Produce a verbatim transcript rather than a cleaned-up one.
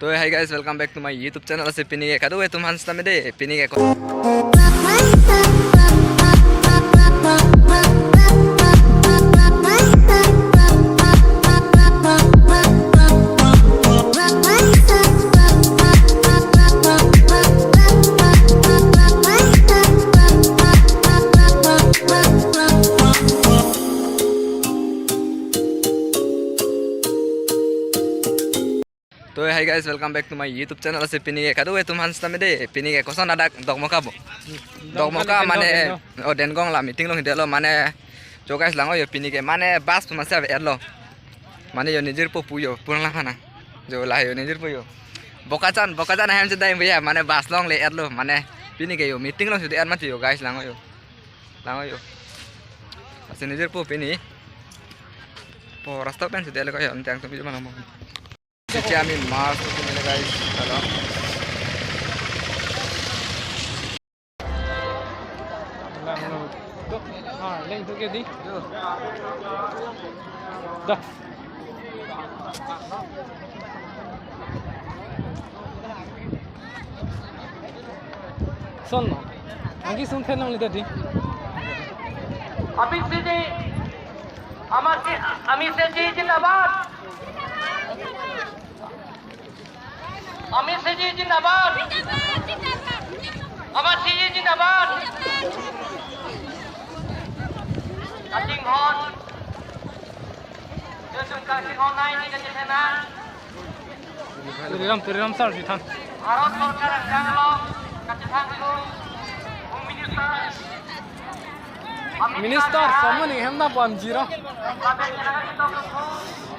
To hi guys, welcome back to my YouTube channel. Lasi pini ke kadokave atum aphan sitame dei, pini ke ko- To hi guys, welcome back to my YouTube channel. Lasi pini ke kadokave atum aphan sitame dei, pini ke koson adak Dokmoka bo. Dokmoka mane, oh, Dengong la meeting along hidelo mane. Jo guys, lang-o jo pini ke mane bus pu masi ave-etlo. Mane jo nijirpo pu jo, pulang lang hana. Jo la jo nijirpo jo. Bokajan, Bokajan ahem si dai bhaiya, mane bus along le-etlo, mane pini ke jo meeting along si de-et mati jo guys, lang-o jo. Lang-o jo. Lasi nijirpo pini. Po rasta pen si delo ko jo, ante angtum jo manamo. Sisi ami mas tu nila guys. Halo. Lang lo. Tuh. Ah, leng tuh ke di. Dah. Son no. Angki sun thenong lidah di. Amit Siji, Amit Si-, Amit Siji zindabad. Amit Siji zindabad. Amit Siji zindabad. Kachinghon. Yusuf Kachinghon nai ni kachinghon. Tuliram, Tuliram sir, si than. Bharat Sorkar angkang along kachethang along Home Minister. Minister, somo ning hem na pon jiro. Lapen kenang kita berkumpul.